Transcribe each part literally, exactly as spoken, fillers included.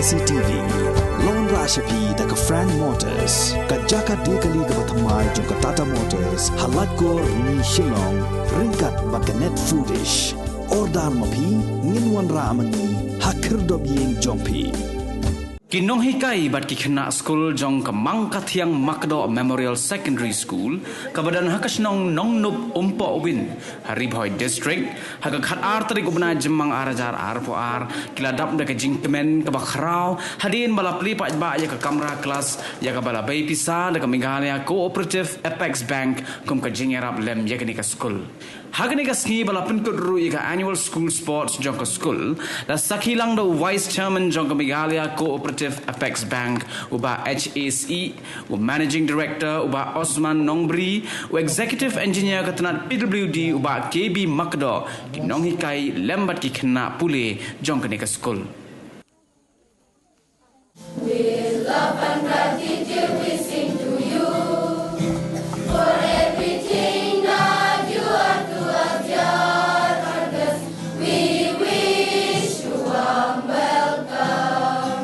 C T V. Long ra sha phi da ka Frank Motors, ka jaka de kali kaba thymmai jong ka Tata Motors, ha Laitkor Rni Shillong, ryngkat bad ka Net Foodish. Order ma phi, ngin wanrah ma ngi ha khyrdop ïing jong phi. Ki nonghikai bad ki khynnah skul jong ka Mangkathiang Makdoh Memorial Secondary School, kaba don ha ka shnong Nongnop, Umpohwin, ha Ri Bhoi District, ha ka khatar tarik u bnai Jymmang ar hajar arphew ar, ki la dap da ka jingkmen kaba khraw hadien ba la plie paidbah ïa ka kamra klas ïa kaba la bei pisa da ka Meghalaya Cooperative Apex Bank kum ka jingïarap lem ïa kane ka skul. Ha kane ka sngi ba la pynkut ruh ïa ka Annual School Sports jong ka skul, la sakhi lang da u Vice Chairman jong ka Meghalaya Cooperative Apex Bank, u Bah H A Sih, u Managing Director u Bah Osman Nongbri, u Executive Engineer ka tnat P W D u Bah K B Makdoh, ki nonghikai lem bad ki khynnah pule jong kane ka skul. With love and gratitude we sing to you for everything that you are to us, dear elders. We wish you warm welcome.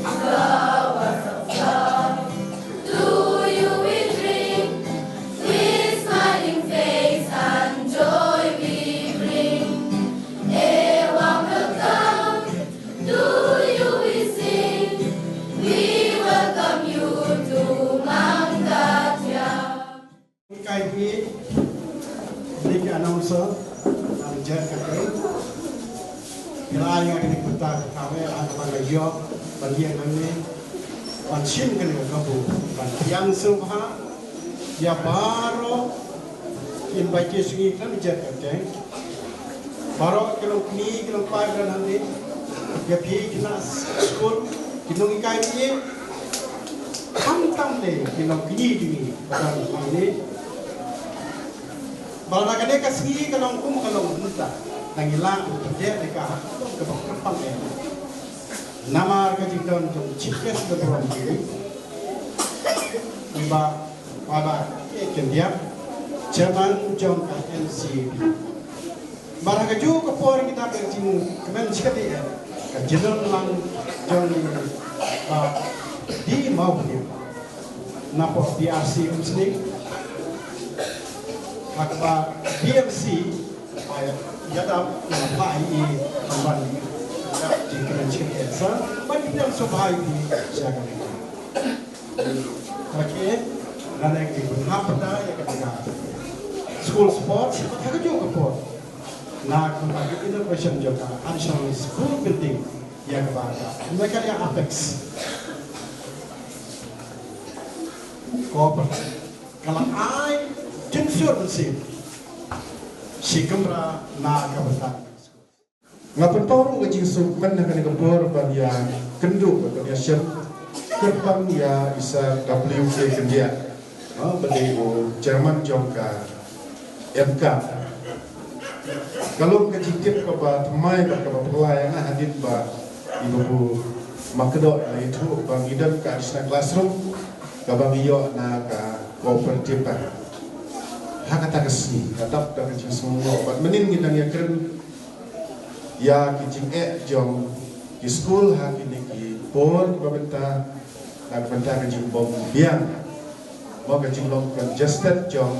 Flowers of love to you we bring, with smiling face and joy we bring. A warm welcome to you we sing. We welcome you to Mangkathiang. Kai phi, ni ki announcer, nang jer ka kai. Phi la ai nga kane ka bynta ka kawei, la ka ban ïoh ban ïeng hangne, ban shim kane ka kabu, ban pdiang sngewbha ïa baroh ki invitees ngi khlem jer kyrteng. Baroh ki longkmie ki longkpa ki don hangne, ïa phi ki khynnah skul, ki nonghikai phi, khamtam te ki longkmie jong ngi ba don hangne. Ba la kane ka sngi ka long kum ka long mynta, nang ïa la u pynjah ïa ka ha ka kaba kyrpang eh. Namar ka jingdon jong Chief Guest ba burom jong ngi, u Bah, Bah, Bah K. Kyndiah, Chairman jong ka N C A B. Bad ha kajuh ka por ngi dap ka jingkmen shikatdei eh, ka jingdon lang jong ngi, Bah D. Mawphniang, napoh B R C Umsning, ha kaba B M C ba ïa dap ïa la pha ïa i, ban ban ïa dap jingkmen shikatdei eh sa ban pdiang sngewbha ïa i sha ka. Okay, lane ki bun hap da ïa ka jaka school sports, ha kajuh ka por na ka inauguration jong ka additional school building ïa kaba ka Meghalaya Apex Cooperative ka la ai jingsur mynsiem shi kamra na ka bynta. Nga pynpaw ruh ka jingsngewkmen ha kane ka por ban ïakynduh bad ban ïashem kyrpang ïa i Sir W. K. Kyndiah, ha, ba dei u chairman jong ka M CAP. Ka long ka jingtip kaba thymmai bad kaba phylla ïa nga hadien ba i Babu Makdoh la ïathuh ba ngi don ka additional classroom kaba ngi ïoh na ka cooperative bank. Ha kata ka sngi nga dap da ka jingsngewnguh bad mynnin ngi dang ïakren ïa ki jingeh jong ki skul ha kine ki por kiba mynta, na ka bynta ka jingbym biang mo ka jinglong congested jong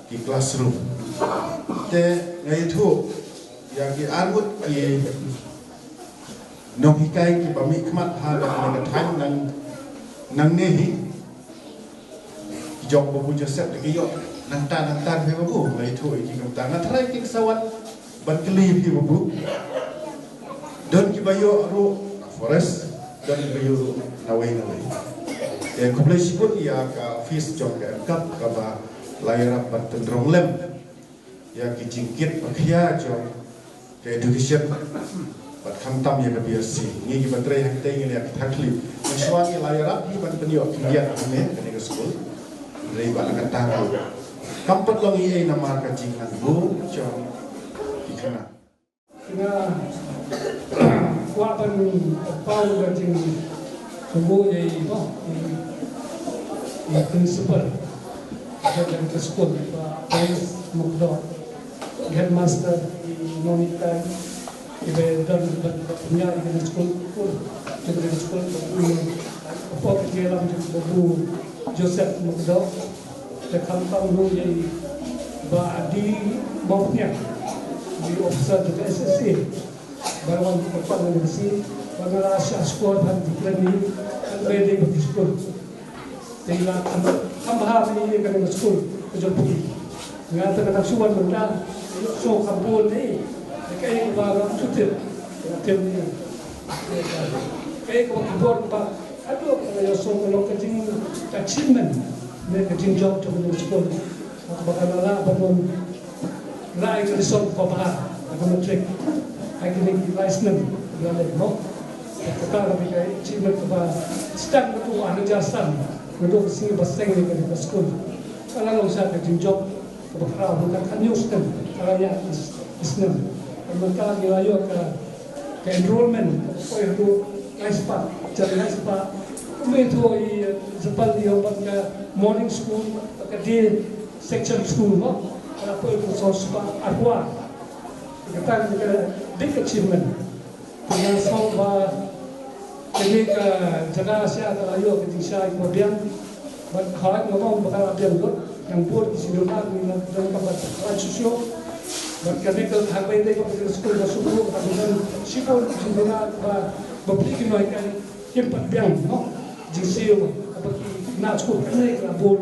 ki classroom. Te nga ïathuh ïa ki arngut ki nonghikai kiba mihkhmat ha kane ka thaiñ nang, nangne hi. Ki jong Babu Joseph da ki ïoh nangta nangta hi Babu, nga ïathuh ïa ki kumta. Nga tharai kin sa wan ban kylli hi Babu. Don kiba ïoh ruh na forest, don kiba ïoh ruh nawei nawei. Te khublei shibun ïa ka office jong ka M CAP kaba la ïarap ban pynrung lem ïa ki jingkit ba khia jong ka education bad khamtam ïa ka B R C. Ngi kiba trei hangtei ngi la ïa ki thang khlip. Mynshuwa ngi la ïarap hi ban pynïoh khyndiat hangne kane ka skul. Hynrei ba la ka tang ruh kam pat long ei ei namar ka jingnangbuh jong ki khynnah. Nga kwah ban paw ka jingkyrkhu ïa i, i principal jong ka skul, Bah Prince Mukdor, headmaster, i nonghikai, Ba don ban pynïaid ïa kane ka skul, skul, ïa kane ka skul, ba u, ba pop ïa ka lam jong u Babu Joseph Mukdok. Te khamtam ruh ïa i Bah Adi Mawphniang, i officer jong ka S S A. Ba wan pynpang ïa ka sngi, ba nga la shah skor ha ka jingkren hi, kan dei ba ki skul. Te la kham, kham bha ïa kane ka skul ka jong phi. Nga te nga dang shu wan mynta, ïoh shuh kham bun ne. Kaei kaba nga shu tip, nga tip ne. Kaei kaba ki bor ba haduh ba nga ïoh shuh ka long ka jing, ka achievement ne ka jingjop jong kane ka skul. Kaba ka la lah ban wan Lai ka result kaba bha ha ka matric ha kine ki lai snem ba la leit, mo. Kata ka dei ka achievement kaba sdang naduh ar hajar san, naduh ka sngi ba seng ïa kane ka skul. Ka la long sha ka jingjop kaba khraw, mynta khathynñiew snem ka la ïaid ki snem. Mynta ngi la ïoh ka ka enrollment ka poi haduh lai spah, jan lai spah. Kumne to i, eh, Japan i ong bad ka morning school, ka day section school mo, ka la poi haduh saw spah arphew ar. Kata ka big achievement. Nga sngew ba kane ka jaka sha ka la ïoh ka jingshai kaba biang. Bad hooid, nga ong ba ka la biang lut, nang bun ki sngewdon, ngi la don kaba khlaiñ shuh shuh. Bad kane ka hap ban dei ba ka skul ka suk ruh, ka don shibun ki sngewdon ba, ba phi ki nonghikai kim pat biang, no? Jingsiew ba ki khynnah skul kane ka la bun.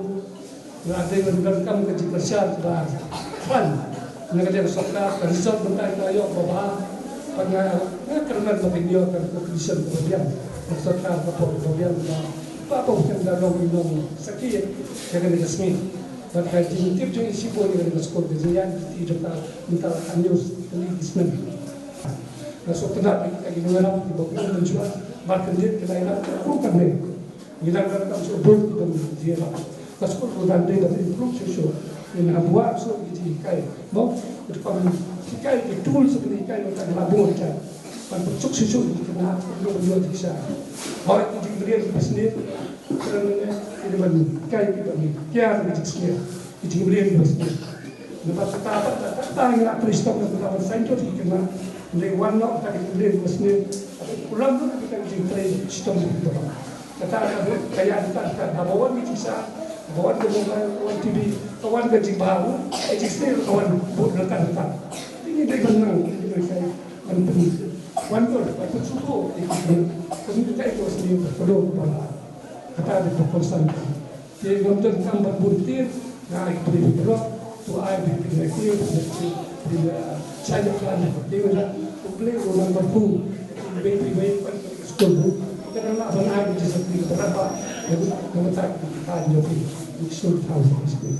La dei ban donkam ka jingkyrshan kaba khlaiñ na ka liang sorkar, ka result mynta ka la ïoh kaba bha. Bad nga, nga kyrmen ba kin ïoh ka recognition kaba biang na sorkar, ka por kaba biang ba, ba, ba u shem da long i nongsakhi ïa kane ka sngi. Bad ka jingtip jong i shibun ïa kane ka skul, ka jingïaid lynti jong ka mynta la khathynñiew tylli ki snem. Nga sngewtynnat ïa kita ki nongïarap kiba bun mynshuwa, bad kyndit ki la ïarap kum kane. Ngi dang donkam shuh bun ki ban jia. Ka skul ruh dang dei ban improve shuh shuh. Ngin hap buh shuh ki jinghikai, mo, ki ban hikai ki tools ban hikai, ban tang la bun hikai. Ban pynsuk shuh shuh ki khynnah, ban ïoh jingshai. Hooid, ki jingmlien kiba sniew, ki ban hikai, ki ban kiar ki jingsniew, ki jingmlien kiba sniew. Namar kata, kata, kata ngi la pynlong shitom, kata ban saiñdur ïa ki khynnah. Hynrei wan noh kata ka jingpynlong ka sniew. Kata ka kulam noh kata ka jingpynlong shitom ïa ki khynnah. Kata ka dei ka ïa kata, kata haba wan ka jingshai, haba wan ka mobile, ka wan T V, ka wan ka jingbha ruh, ka jingsniew ka wan bud ryngkat ryngkat. Te ngi dei ban nang, ngi dei ban shai, ban pyn, wan dur, ban pynsngewthuh ïa ki khynnah. Ka mut ka ïa ka sniew ka don ba la. Kata dei ka concern. Te ngam donkam ban bun tied, nga ai phi baroh, to ai phi phi na ki, phi na ki, phi na, ah, shah ïa ka na ki, phi na, U Blei u nang bad phi, phi wei, phi wei, phi skul phi. Ka dang lah ban ai phi jingshakri barabor, ka dei ka mata ka jingkyrmen jong phi, phi skul thaw phi skul.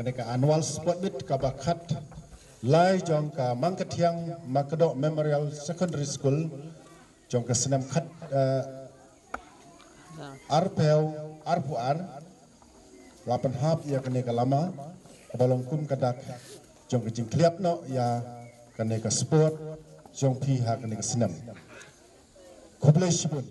Kane ka annual sport meet kaba khatlai jong ka Mangkathiang Makdoh Memorial Secondary School jong ka snem khat, eh, arphew arphew ar, la pynhap ïa kane ka lama kaba long kum ka dak jong ka jingkhlieh noh ïa kane ka sport jong phi ha kane ka snem. Khublei shibun.